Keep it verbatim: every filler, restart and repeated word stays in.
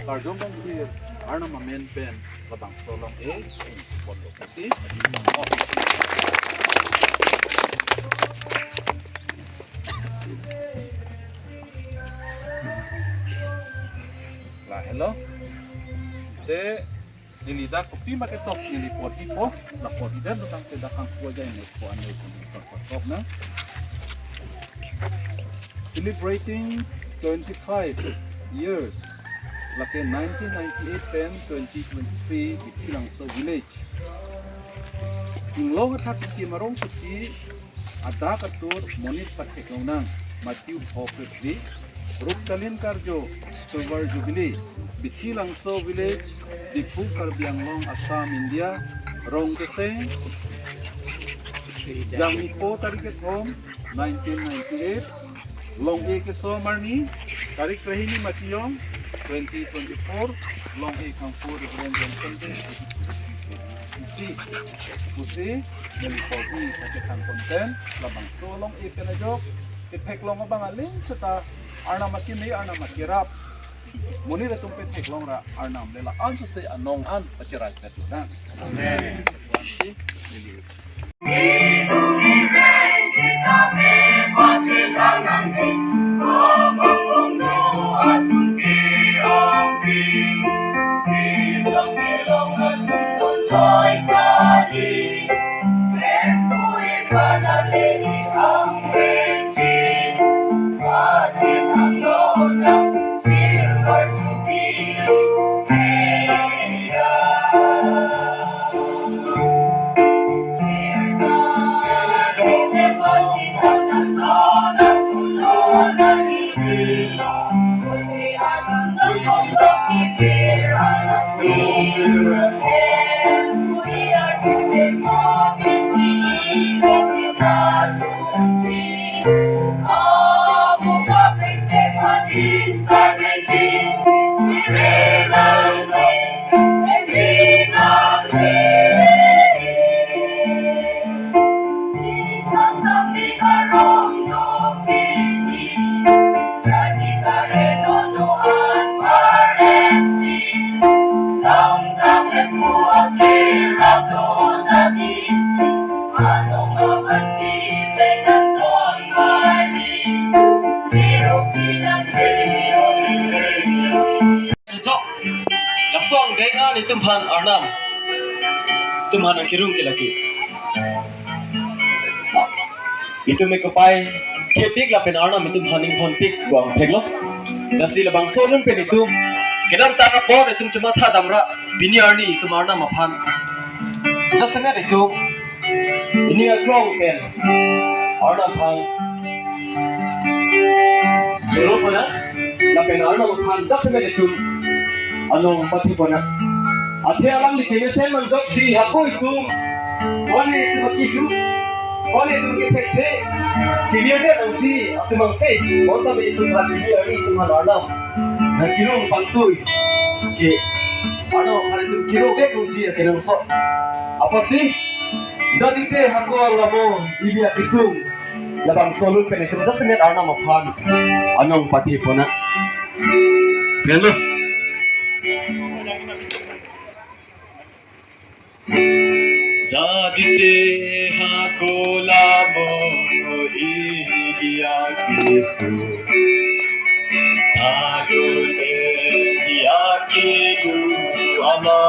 Karjong bangkir Arnam amen pen labangso along e, pon lo kasi. Lahelo. Te neli dak kopi ma ketok neli pon-ipo, la pon-idet lo tangte dak kangpu aja neli pon-an neli pon-an nang. Celebrating twenty-five years, lake nineteen ninety-eight pen twenty twenty-three, Bithi Langso Village. Inglong athak Kikim arongsopi adak atur monit patheklong nang, Matthew Hokri, Ruptalin Karjo, Silver Jubilee, Bithi Langso Village, Diphu, Karbi Anglong, Assam, India, Rongkeseng, Jangmipo tarik kethom, nineteen ninety-eight, Long-e keso marni, tarik krehini Matiyong, twenty twenty-four, Long-e kangpu Reverend Johnson Bey, pusi, pusi, neli pon-i kachethan konten, labangso Long-e pen ajok, ketheklong abang aling seta, Arnam akimi, Arnam akirap, monit atum petheklong ra, Arnam le la-an sose anong an pacherai pet lo nang. Amen. Jok, laso angdeng an itum aphan Arnam, itum aphan nangkirung ke lake. Itum ekopai kepik lapen Arnam itum aphan inghonpik bang theklo. Lasi labangso alun pen itum kedamtang apor itum chematha damra, pini arni itum Arnam aphan jasemet itum ini aklong pen Arnam aphan jolo pona, lapen Arnam aphan jasemet itum anong pathi pona. Athe alangli kemesen manjok si hako itum, kone itum akidu, kone itum kethekthe, clear de nang si atum angse, bonta me itum aphan clear ni itum aphan Arnam nangkirung pangtui ke, Arnam aphan itum kirung ke nang si akenangsot. Apotsi, jadite hako alamo ili akesung, labangso alun pen itum jasemet Arnam aphan anong pathi pona. Belo. Jadite hako alamo ili akesung, hako ili akedu ama.